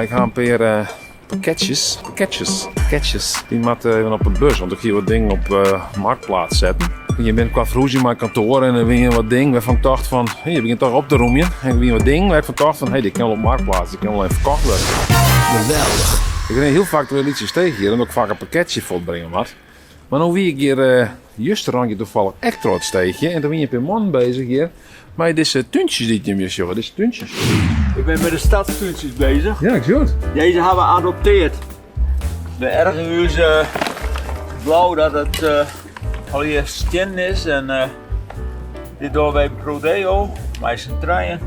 Ik ha in pear pakketsjes, pakketsjes, pakketsjes. Dy moatte even op de bus, want ik hie wat dingen op Marktplaats setten. Je binne kwa ferhúzjen mei kantoar en der wiene wat dingen wêrfan ik tocht fan, hé, je begjint toch op te rûmjen. En der wiene wat dingen wêr't ik fan tocht fan, hé, dit kin wol op Marktplaats, dit kin wol even ferkocht wurde. Geweldich. Ik rin hiel faak troch de lytse steech hjir, omdat ik faak in pakketsje fuortbringe moat. Mar no wie ik hjir justerantje toevallig ek troch it steechje en der wiene in pear mannen bezich hjir mei dizze túntsjes dy't jim hjir sjogge, dizze túntsjes. Ik ben met de stadstúntsjes bezig. Ja, ik sjoch it. Deze hebben we adopteerd. We ergeren ons uh, blauw dat het uh, al stiennen is en uh, dit doen wij Prodeo, mei syn trijen.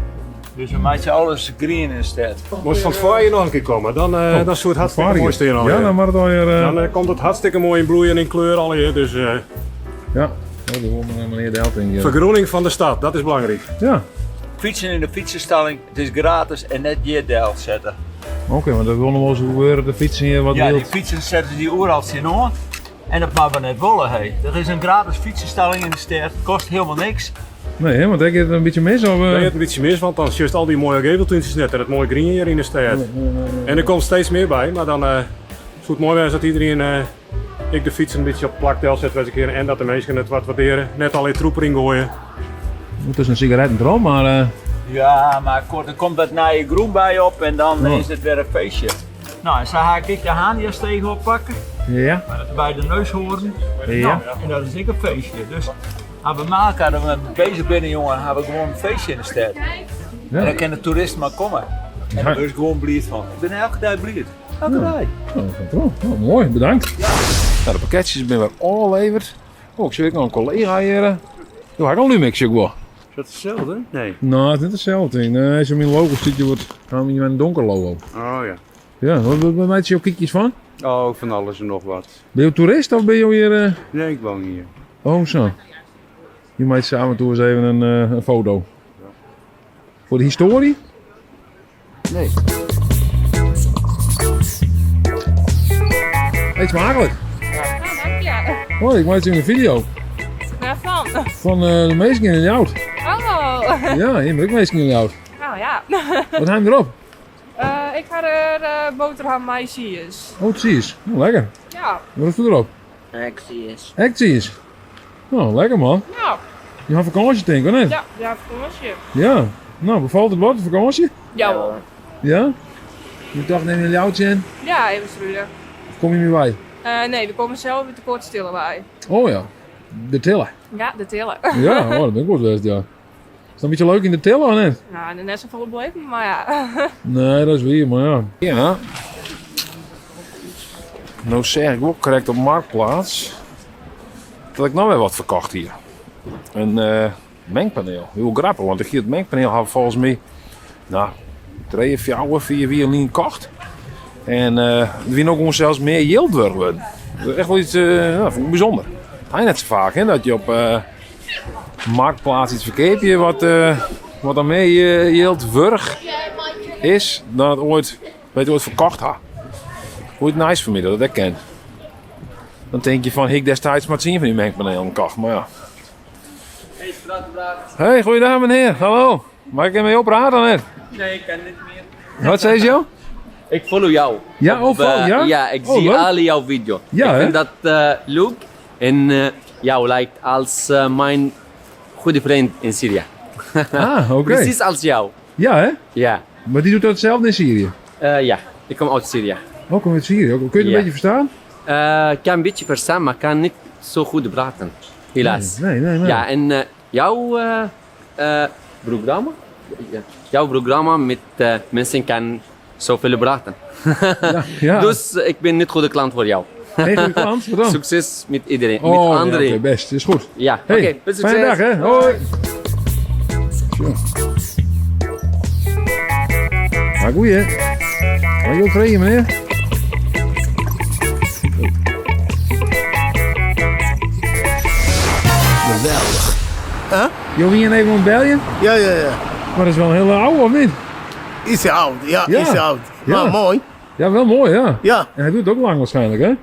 Dus we meitsje alles grien yn de stêd. Moast fan it foarjier noch in kear komme, dan, uh, dan soe it hartstikke moai stean Ja, dan moat it alweer. Uh... Dan komt it hartstikke moai yn bloei en yn kleur allegear. Dus, ja, ja dat wol meneer Delting. Ja. Vergroening van de stad, dat is belangrijk. Ja. Fietsen in de fietsenstalling, het is gratis en net hjir del sette. Oké, okay, want dat wil nog wel eens gebeuren, de fietsen hier wat Ja, die fietsen setten die oeral tsjinoan. En dat moatte we net wolle, hé. Der is in gratis fytsenstalling yn de stêd, kost hielendal niks. Nee, hè, want dêr giet it in bytsje mis? Of, Dêr giet it in bytsje mis, want dan sjochst al dy moaie geveltúntsjes net en it moaie grien hjir yn de stêd. En der komt steeds mear by, mar dan soe it moai wêze dat iedereen ek de fyts in bytsje op it plak delset wêze kin en dat de minsken it wat waardere, net allegear troep deryn goaie. Tusken sigaretten troch, mar. Ja, mar der komt wat nije grûn by op en dan is it wer in feestje. No, en sa ha ik ek de Haniasteech oppakke. Ja. By de Neushoorn. Ja. No, en dat is ek in feestje. Dus as we mei elkoar der bezich binne, jongen, ha we gewoan in feestje yn de stêd. Ja. En dan kinne de toeristen mar komme. En dêr wurdst gewoan bliid fan. Ik bin elke dei bliid. Elke dei. Oh, oh, moai, bedankt. Ja. Nou, de pakketsjes binne wer ôfleverd. Oh, ik sjoch ek noch in kollega hjir. Jo ha ek in Lumix, sjoch ik wol. Is dat itselde? Nee. No, it is net itselde ding. Nee, sa myn logo stiet hjir wat, mei in donker logo. Oh ja. Ja, wat, wat meitsje jo kykjes fan? Oh, fan alles en noch wat. Binne jo toerist of binne jo hjir? Uh... Nee, ik woon hier. Oh, zo. Je maakt af en toe eens even een, uh, een foto. Ja. Voor de historie? Nee. Eet smakelijk. Ja, dank je. Hoi, ik maak een video. Waarvan? Fan uh, de minsken yn Ljouwert. Oh. Ja, hjir binne ek minsken yn Ljouwert. Nou ja. Wat ha je derop? Uh, ik ha der uh, boterham mei tsiis. Oh, tsiis. Oh, lekker. Ja. Wat is derop? Ek tsiis. Ek tsiis? Oh, lekker man. Ja. Je ha fakânsje tink of net? Ja, we ha fakânsje. Ja. No, befalt it wat, de fakânsje? Jawol. Ja? Je tocht even in Ljouwert sjen? Ja, even struinen. Of komme je my wei? Uh, nee, we komme sels út de Koatstillewei. Oh ja, de Tille. Ja, de Tille. ja, oh, dat bin ik wol west, ja. Is dat in bytsje leuk yn de Tille of net? Nou, net safolle beleven, mar ja. nee, dat is wier, mar ja. Ja. No seach ik wol krekt op Marktplaats dat ik noch wer wat ferkocht hie. In uh, mengpaneel. Hiel grappich, want ik hie it mengpaneel ha folgens my no, trije, fjouwer, fiif jier lyn kocht. En uh, der wie no gewoan sels mear jild wurdich wurden. Dat is echt wol iets uh, no, fûn ik bysûnder. Ha je net sa faak, hè, dat je op uh, Marktplaats iets ferkeapje wat, uh, wat dan mear jild wurdich is dan it oait, dat je oait ferkocht ha. Hoe it nice foar my dat dat kin. Dan tink je fan, hie ik destiids mar 10 fan dy mengpanelen kocht, mar ja. Hey, goeiedag meneer. Hallo. Mag ik even met jou praten net? Nee, ik kan niet meer. Wat zei je? Ik follow jou. Ja, oh, follow, ja? Ja, ik oh, zie leuk. alle jouw video. Ja, ik hè? vind dat uh, leuk. En uh, jou lijkt als uh, mijn goede vriend in Syrië. Ah, oké. Precies als jou. Ja, hè? Ja. Maar die doet dat hetzelfde in Syrië? Uh, ja, ik kom uit Syrië. Oh, kom uit Syrië. Kun je het een Ja. beetje verstaan? Ik kan een beetje verstaan, maar kan niet zo goed praten. Helaas. Nee, nee, nee. Ja, en uh, jouw programma? Ja, jouw programma met mensen kan zoveel praten. Ja, ja. Dus ik ben niet goede klant voor jou. Geen goede klant? Wat dan? Succes met iedereen, Oh, met nee, anderen. oké, best. Is goed. Ja, Hey, oké. Okay, fijne dag, hè? Hoi. Zo. Maar goeie, hè? Mag ik ook vragen, meneer? Geweldig. Huh? Jo wiene even oan it beljen? Ja, ja, ja. Maar dat is wel een hele oude, of niet? Is oud, ja, Ja. is oud. Ja. Maar mooi. Ja, wel mooi, ja. Ja. En hij doet het ook lang waarschijnlijk, hè?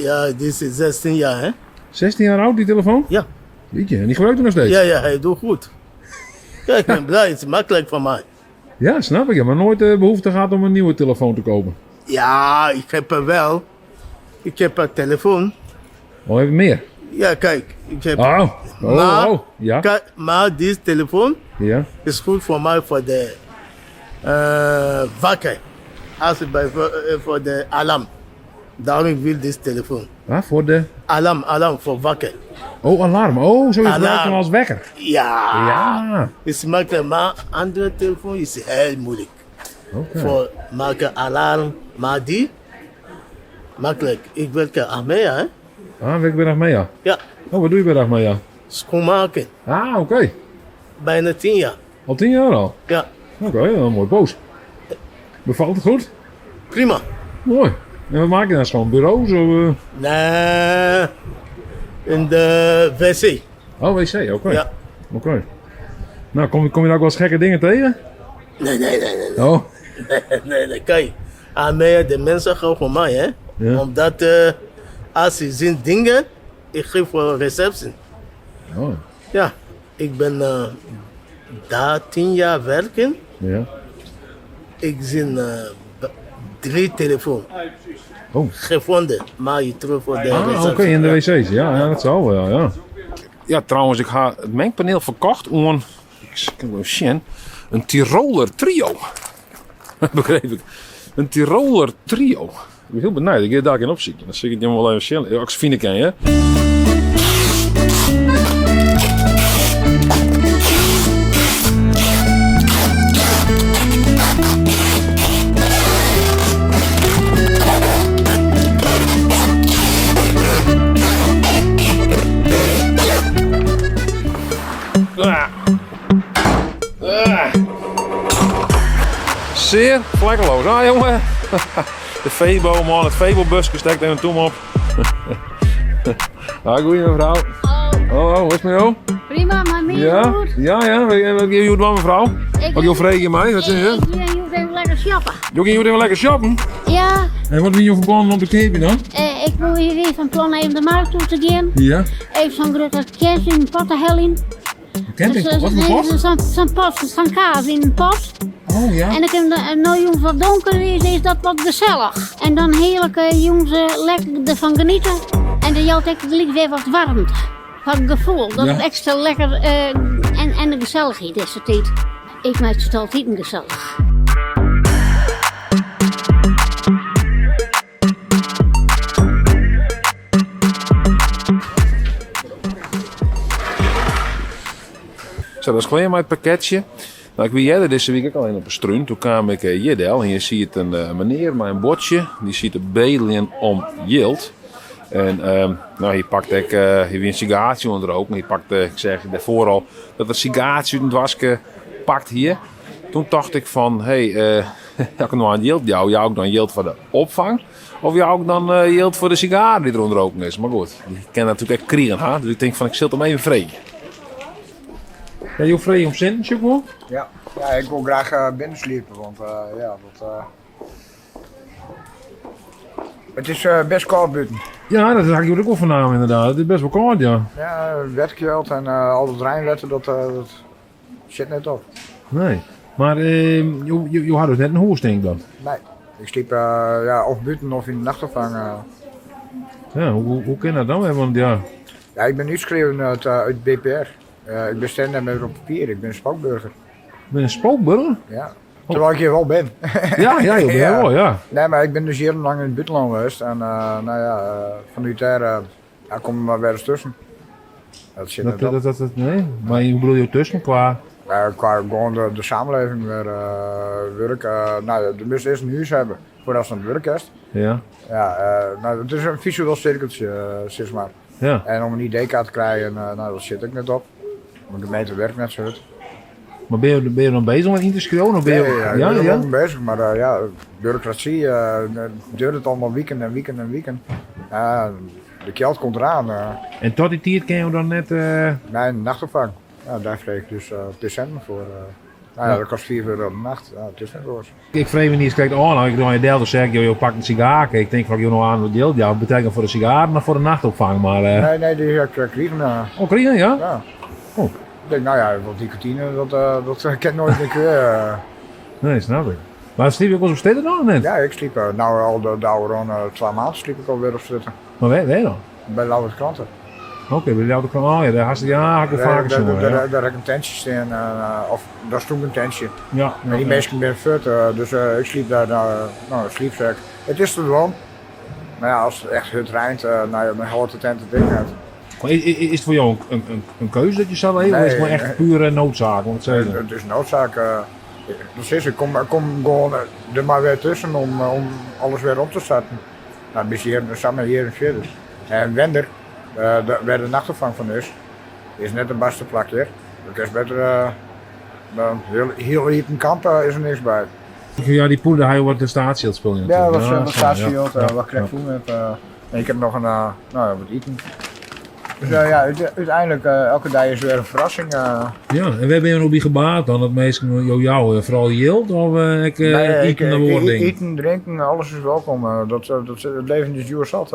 Ja, dit is 16 jaar, hè? 16 jaar oud, die telefoon? Ja. Jeetje, en die gebruikt hij nog steeds? Ja, ja, hij doet goed. Ja, ik ben blij. Het is makkelijk voor mij. Ja, snap ik. Ja, maar nooit de behoefte gehad om een nieuwe telefoon te kopen. Ja, ik heb er wel. Ik heb een telefoon. Oh, even meer? Ja, kijk. Ik heb, Oh, oh, maar, oh. Ja. Kijk, maar deze telefoon Ja. is goed voor mij voor de wakker. Als ik bij, voor de alarm. Daarom ik wil deze telefoon. Ah, voor de? Alarm, alarm voor wakker. Oh, alarm. Oh, zo je gebruikt hem Alarm. als wekker. Ja. Ja. Is makkelijk, maar andere telefoon is heel moeilijk. Oké. Voor maken alarm, maar die makkelijk. Ik werk aan Achmea, hè? Ah, werk je bij Achmea? Ja. Oh, wat doe je bij Achmea? Schoonmaken. Ah, oké. Bijna 10 jaar. Al 10 jaar al? Ja. Oké, een mooi poos. Bevalt het goed? Prima. Mooi. En wat maak je dan? Schoon bureaus? Of? Nee, in de wc. Oh, wc, oké. Ja. Oké. Nou, kom je daar ook wel eens gekke dingen tegen? Nee, nee, nee, nee. Oh. Nee, nee, nee. Kijk, Achmea, de mensen gaan voor mij, hè? Ja. Omdat als ze zien dingen, ik geef voor receptie. Oh. Ja, ik ben daar 10 jaar werken. Ja. Ik zie 3 telefoons. Oh. Gevonden, maar je terug voor de Ah, receptie. oké, in de wc's. Ja, ja, dat zal wel, ja. Ja, trouwens, ik ha het mengpaneel verkocht om, ik kan wel zien, een Tiroler trio. Begreep ik. Een Tiroler trio. Ik ben heel benieuwd. Ik ga daar in opzoeken. Dan zie ik het wel even zien. Ja, ik vind het, hè. Ah. Zeer vlekkeloos. Ah, jongen. De Febo, man. Het Febo-busje steekt even toe op. Ah, goeie mevrouw. Hallo. Oh, hoe is het met jou? Prima, maar meer Ja? goed. Ja, ja. Wat geef je dan, mevrouw? Ik Wat je vreeg je mij? Wat zeg je? Ik ga hier even lekker shoppen. Je gaat even lekker shoppen? Ja. En wat ben je van om te kopen dan? Ik wil hier even van plan even de markt toe te gaan. Ja. Even zo'n grote kaas in een pot te halen. Kent ik? Wat voor pot? Zo'n pot, zo'n kaas in een pot. Oh ja. En ik heb de, nou jongens wat donker is, is dat wat gezellig. En dan heerlijk jongens lekker ervan genieten. En dan jouwt ook gelijk weer wat warmte. Wat gevoel, dat Ja. het extra lekker en de gezelligheid is het tijd. Ik maak het altijd gezellig. Zo, dat is gewoon mijn pakketje. Nou, ik wie jij deze week ook alleen op een struin. Toen kwam ik Jiddel en je ziet een meneer met een bordje. Die ziet de bedelen om jild. En nou, hier pakte ik hier weer een sigaartje onder ook. En hier pakte, ik zeg daarvoor al, dat er sigaartje uit een dwaske pakt hier. Toen dacht ik van, hé, hey, ik nog aan jild jou. Jou ook dan jild voor de opvang. Of jou ook dan jild voor de sigaar die er onder roken is. Maar goed, die kan natuurlijk echt kriegen, hè? Dus ik denk van, ik zit hem even vreten. Ja, je vrij om zin, zeg maar? Ja. Ja, ik wil graag binnensliepen, want ja, dat het is best koud buiten. Ja, dat had ik ook wel vernamen inderdaad. Het is best wel koud, ja. Ja, wetgeld en al het Rijnwetten, dat zit net op. Nee, maar je had dus net een hoest, denk ik dan? Nee, ik sliep of buiten of in de nachtopvang. Ja, hoe kan dat dan? Want, ja. Ja, ik ben uitgeschreven uit BPR. Ik ben stand met op papier, ik ben een spookburger. Je bent een spookburger? Ja. Terwijl ik hier wel ben. Ja, ja, je bent Ja. wel, ja. Nee, maar ik ben dus jarenlang in het buitenland geweest. En vanuit daar kom ik maar weer eens tussen. Dat zit net op. Nee, maar hoe bedoel je tussen qua? Ja, qua gewoon de samenleving weer werk. De moest eerst een huis hebben voordat ze aan het werk is. Ja. Ja, het is een visueel cirkeltje, zeg maar. Ja. En om een ID-kaart te krijgen, dat zit ik net op. Want de gemeente werkt net zo goed. Maar ben je dan bezig met in te schrijven? Of ben je Ja, ja, ja, ik Ja, ben er ja? wel mee bezig, maar ja, bureaucratie, duurt het allemaal weekend en weekend en weekend. Ja, de geld komt eraan. En tot die tijd kun je dan net... Nee, een nachtopvang. Ja, daar vreeg ik dus december voor. Ja. Dat kost 4 euro de nacht. Ja, het is net zo. Ik vrees me niet eens, kijk, oh, nou, ik doe aan je deel, dan zeg ik, joh, joh, pak een sigaar. Ik denk van, joh, nou aan het deel, ja, dat betekent voor de sigaar, maar voor de nachtopvang. Maar Nee, nee, die heb ik gekregen. Oh, kregen, ja? Ja. Oh. Ik denk, nou ja, wat nicotine, dat ken ik nooit meer. Nee, snap ik. Mar sliep je ek wolris op strjitte dan of net? Ja, ik sliep no al de ôfrûne twa maand sliep ik alwer op strjitte. Mar wêr, wêr dan? By Ljouwert Krante. Oké, by Ljouwert Krante. Oh ja, dêr hast, ja, ha ik wol faker sjoen. Dêr, dêr ha ik in tentsje stean, of dêr stûn in tentsje. Ja. En dy minsken binne fuort, dus ik sliep dêr, no, in sliepsek. It is te dwaan. Mar ja, as it echt hurd reint, no ja, dan hellet de tent it ek net. Is it foar jo in keuze dat je sa leve, of is it gewoan echt pure noodzaak? Want it is noodzaak. Precies, ik kom, kom gewoan der mar wer tusken om, om alles wer op te starten. Nou, bis hjir, sa mar hjir en fierder. En Wender, wêr de nachtopfang fan is, is net it bêste plak hjir. Dat is better, hiel, hiel iepen kamp is der niks by. Ja, dy poeder ha je wat de staatsjild spullen Ja, wat staatsjild, wat ik krekt fûn heb. En ik heb noch in, nou ja, wat iten. Dus ja, úteinlik, elke dei is wer in ferrassing. Ja, en wêr binne jo no by gebaat dan? Dat minsken jo jouwe? Foaral jild of ek nee, iten en oare dingen? Iten, drinken, alles is welkom. Dat, dat, it leven is djoer sat.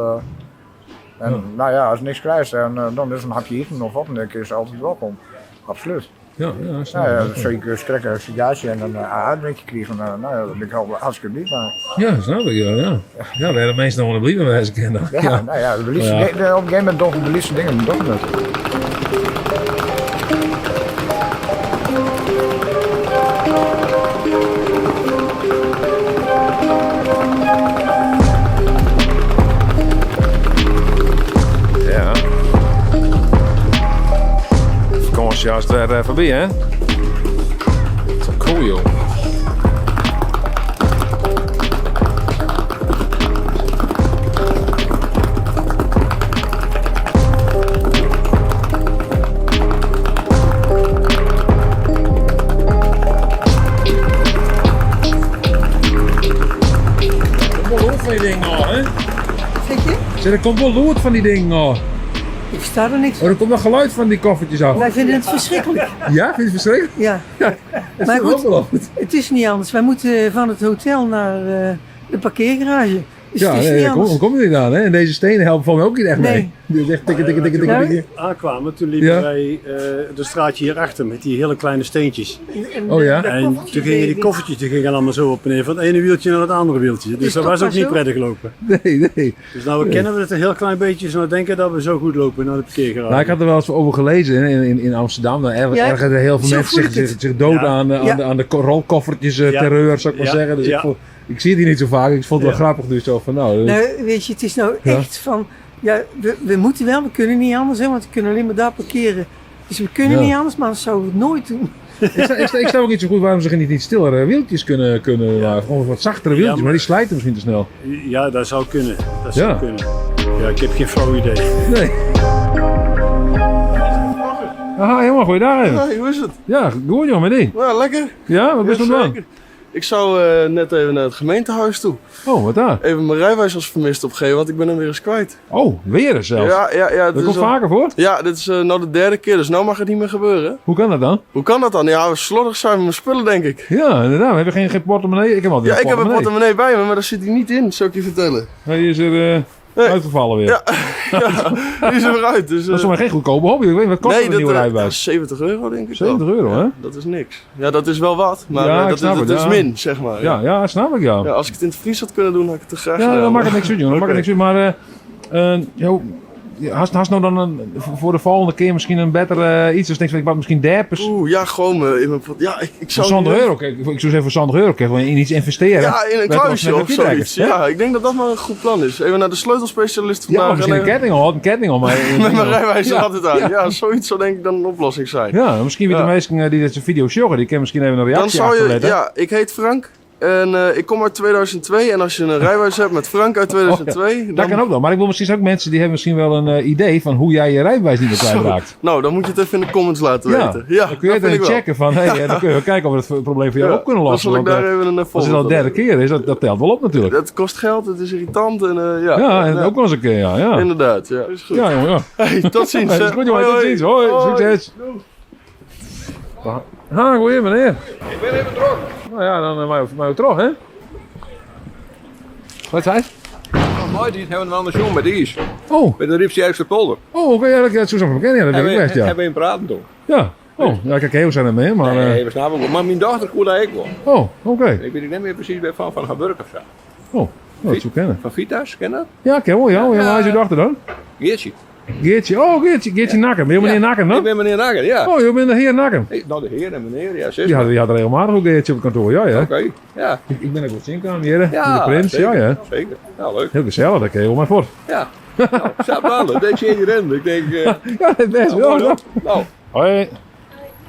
En ja. Nou ja, as niks krijst, dan is in hapje iten of wat dan ek is altyd welkom. Absoluut. Ja, ja, snap ik. Ja, zo ik krek een sigaartje en een AA-drinkje kriegen. Nou ja, daar ben ik al hartstikke blij mee. Ja, snap ik, ja. Ja, ja wêr de minsken noch oan bliid wêze kinne. Ja, ja, nou ja, de lytse, ja. De, op een gegeven moment dogge de lytse dingen dogge het. Ja. Fakânsje hast wer foarby, hè? Zo cool, joh. Komt wol lûd fan dy dingen ôf, hè? Zeg je? Zeg, er komt wol lûd fan dy dingen ôf. Ik versta er niks Oh, er komt nog geluid van die koffertjes af. Wij vinden het verschrikkelijk. Ja, vind je het verschrikkelijk? Ja. Ja, het Maar is ook goed, wel het is niet anders. Wij moeten van het hotel naar de parkeergarage. Dus Ja, het is nee, niet daar kom, anders. hoe kom je niet aan, hè? En deze stenen helpen voor mij ook niet echt mee. Nee. Dit is echt tikken, tikken, tikken, tikken, Nou, tikken. Aankwamen, toen liepen Ja. wij het straatje hierachter met die hele kleine steentjes. En, Oh ja? dat En koffertje toen gingen die deed ik. koffertjes die gingen allemaal zo op en neer, van het ene wieltje naar het andere wieltje. Dus is dat toch was ook maar niet zo? prettig lopen. Nee, nee. Dus nou kennen we het een heel klein beetje, dus nou denken dat we zo goed lopen naar de parkeergarage. Nou, ik had er wel eens over gelezen in Amsterdam. Daar Ja, ergerden heel veel zo mensen voel zich, ik het. zich dood Ja. aan de rolkoffertjes Ja. terreur, zou ik maar Ja. zeggen. Dus Ja. ik zie het hier niet zo vaak. Ik vond het wel Ja. grappig dus zo van nou. Nou, weet je, het is nou Ja. echt van... Ja, we moeten wel, we kunnen niet anders, hè, want we kunnen alleen maar daar parkeren. Dus we kunnen Ja. niet anders, maar anders zouden we het nooit doen. Ik snap ook niet zo goed waarom ze niet stillere wieltjes kunnen maken. Gewoon wat zachtere wieltjes, Ja, maar- maar die slijten misschien te snel. Ja, dat zou kunnen. Dat zou Ja. kunnen. Ja, ik heb geen flauw idee. Nee. Aha, jongen, goeiedag. even. Hoi, hoe is het? Ja, goed jongen, met die. Nou, lekker. Ja, wat ben je aan het doen? Jazeker. Ik zou net even naar het gemeentehuis toe. Oh, wat daar? Even mijn rijbewijs als vermist opgeven, want ik ben hem weer eens kwijt. Oh, weer eens zelfs. Ja, het Dat is komt al- vaker voor? Ja, dit is nou de derde keer, dus nou mag het niet meer gebeuren. Hoe kan dat dan? Hoe kan dat dan? Ja, slordig zijn met mijn spullen, denk ik. Ja, inderdaad. We hebben geen portemonnee. Ik heb altijd Ja, ik heb een portemonnee. portemonnee bij me, maar daar zit hij niet in, zou ik je vertellen. Nee, die is er Nee. uitgevallen weer. Ja, ja, die is er weer uit. Dus, Dat is maar geen goedkope hobby. Ik weet niet, wat kost nee, een dat, nieuwe rijbewijs? 70 euro denk ik wel. 70 euro, hè? Dat is niks. Ja, dat is wel wat, maar Ja, ik dat, snap dat het, is ja. min, zeg maar. Ja, ja, snap ik, ja. Ja, als ik het in het Fries had kunnen doen, had ik het er graag Ja, gedaan. dan maakt het niks uit, jongen. Dan maakt het Oké. niks uit. Maar, joh, hast nou dan voor de volgende keer misschien een beter iets? Dus denk ik, wat misschien derpers. Oeh, ja, gewoon in mijn pot. Ja, ik zou Voor niet 100 weten. euro, kijk, ik zou zeggen voor 100 euro, kijk, in iets investeren. Ja, in een Weet je, kluisje wat of met een zoiets. hè? Ja, ik denk dat dat maar een goed plan is. Even naar de sleutelspecialist Ja, vandaag. of misschien en een even- ketting al, een ketting al. Maar Met mijn rijbewijs er Ja, altijd aan. ja. Ja. zoiets zou denk ik dan een oplossing zijn. Ja, misschien wie de Ja. meesten die deze video sjoggen, die kunnen misschien even een Dan reactie zou je, achterlaten. ja, ik heet Frank en ik kom uit 2002. En als je een rijbewijs hebt met Frank uit 2002, Oh, Dat dan... kan ook nog. Maar ik wil misschien ook mensen die hebben misschien wel een idee van hoe jij je rijbewijs niet meer kwijtraakt. Nou, dan moet je het even in de comments laten Ja, weten. Ja, dan kun je dat het vind even ik wel. checken van, hey, dan kun je wel kijken of we het probleem voor jou Ja, op kunnen dan lossen. zal ik Want, daar even een als het voorbeeld al de derde van keer is, dat telt wel op natuurlijk. Dat kost geld, het is irritant en ja. Ja, en ook nog eens een keer, ja. ja. Inderdaad, ja. Is goed. Ja, jongen, ja. Hey, tot ziens. Hey, is hè. goed, jongen. Hoi, Tot hoi. ziens. Hoi, Hoi. succes. Ha, goeie meneer. Ik ben even druk. Nou ja, dan maar terug, hè? Wat zei je? Oh, mooi, die hebben we andersom met Ies. Oh. Met de Riepsjerkse polder. Oh, oké, ja, dat is zo bekend. Ja, dat weet ik best, ja. Hebben we in praten toen. Ja. Oh, ja, ik heel zijn er mee, maar... Nee, we snappen wel. Maar mijn dochter koe dat ik wel. Oh, oké. Ik weet niet meer precies waarvan, van haar werk of zo. Oh, nou, dat zou kennen. Van Vitas, ken dat? Ja, ken wel, ja. Ja, waar is uw dochter dan? Geertje. Geertje, oh Geertje, Geertje Nakken. Ben je meneer Nakken dan? Ik ben meneer Nakken, ja. Oh, je bent de heer Nakken. Hey, nou, de heer en meneer, ja, zus. Die had regelmatig ook Geertje op het kantoor, ja, ja. Oké, ja. Ik ben ook wel zinkaan hier, hè. Ja, de prins, zeker, ja, ja. Zeker, ja, leuk. Heel gezellig, dat kun je wel maar voor. Ja. Nou, zat wel, deze hier in. Ik denk... Ja, best nou, wel. mooi, hoor. Nou. Hoi.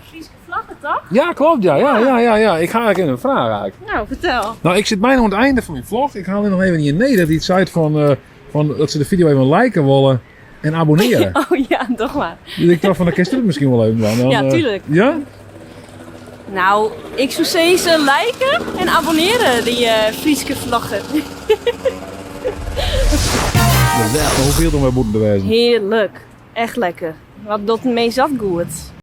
Friese vlaggen, toch? Ja, klopt, ja. Ja. Ik ga eigenlijk even een vraag eigenlijk. Nou, vertel. Nou, ik zit bijna aan het einde van mijn vlog. Ik haal er nog even in nee dat iets zei van dat ze de video even liken willen en abonneren. Oh ja, toch maar. Dus ik dacht van, dan kerst het misschien wel even aan. Dan, Ja, tuurlijk. Ja? Nou, ik zou ze liken en abonneren, die Friese vlaggen. Hoeveel dan wij moeten bewijzen? Heerlijk. Echt lekker. Wat doet mee zat goed.